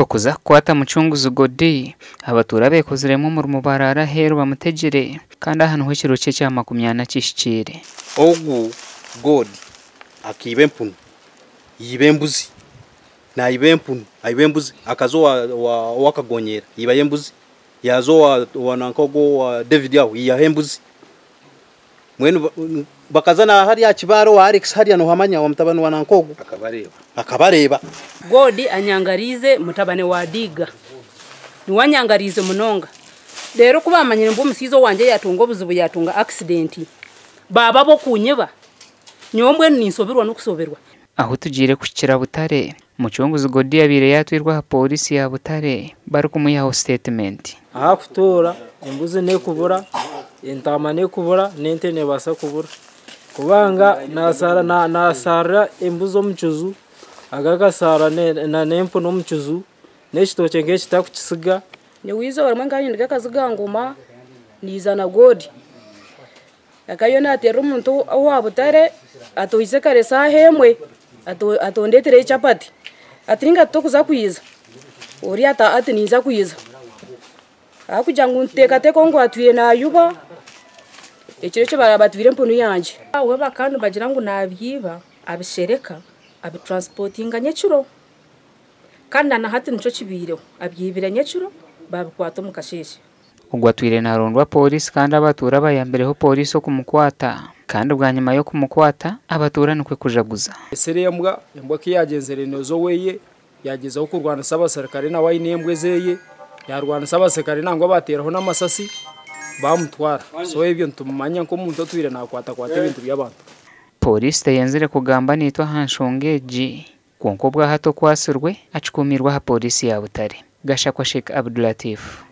Okuza kukwata Mucunguzi Gody, abatuura beekoziremu omurimo baraara aheeru bamutegyire kandi aha niho ekiro kye ekya 40 kihikiire. Ogu Godi akaiba empunu, yaiba embuzi, naiba empunu, aiba embuzi, akaza owa Kagonyera yaibayo embuzi, yaaza owa nanka ogwo owa David aho yaihaho embuzi. Mbwenu bakaza na hariya aha kibaare owa Alex hariya nohamanya owa mutabani wa nanka ogwo akabareeba. Godi anyangariize mutabani wa Diga, niwe anyangariize munonga. Reero ku baamanyire ngu omushaija owangye yaatunga obuzibu yaatunga accident, baaba ab'okunyiba. Nyowe mbwenu ninshobirwa n'okushobirwa. Ahu tugiire kuhikira Butare, Mucunguzi Godi yabaire yaatwirwe aha pooriisi ya Butare barikumwihaho siteetimenti. Aha kutuura embuzi nekubura, entaama nekubura n'ente nebaasa kubura kubanga nasharira embuzi omu kiju agaruka asharira n'empunu omu kiju n'ekitookye nk'eki tarikukisiga. Nyowe eizooba rimwe nkaba ninduga Kaziga Ngoma niiza na Godi. Akaba ariyo naateerera omuntu owa Butare atoize kare shaaha emwe atondeetereyo chapati. Ati nainga tokuza kwija? Oriya ati ninza kwija. Ahabw'okugira ngu nituteekateeka ngu atwire naayuba, ekiro ekyo batwire empunu yangye. We bakaba nibagira ngu nabyiba abishereka abitransportinga nyekiro kandi na nahati nikyo kibaireho abyibire nyekiro babikwata omu kasheeshe. Ogwo atwire naarondwa pooriisi kandi abatuura bayambireho pooriisi okumukwata kandi bwanyima y'okumukwata abatuura nikwo kujaguza. Esire embwa, embwa ku yaagyenzire neeza oweye yaagyezaho kurwanisa abaserukare nawe aine embwa ezeye, yaarwanisa abaserukare nangwa baateeraho n'amasasi baamutwara. So ebyo nitumumanya nk'omuntu otwire naakwatakwata ebintu by'abantu. Pooriisi teyenzire kugamba naitwe aha nshonga egi kwonka obwahati okwatsirwe akikuumirwe aha pooriisi ya Butare. Gashakwa Sheikh Abdulatif.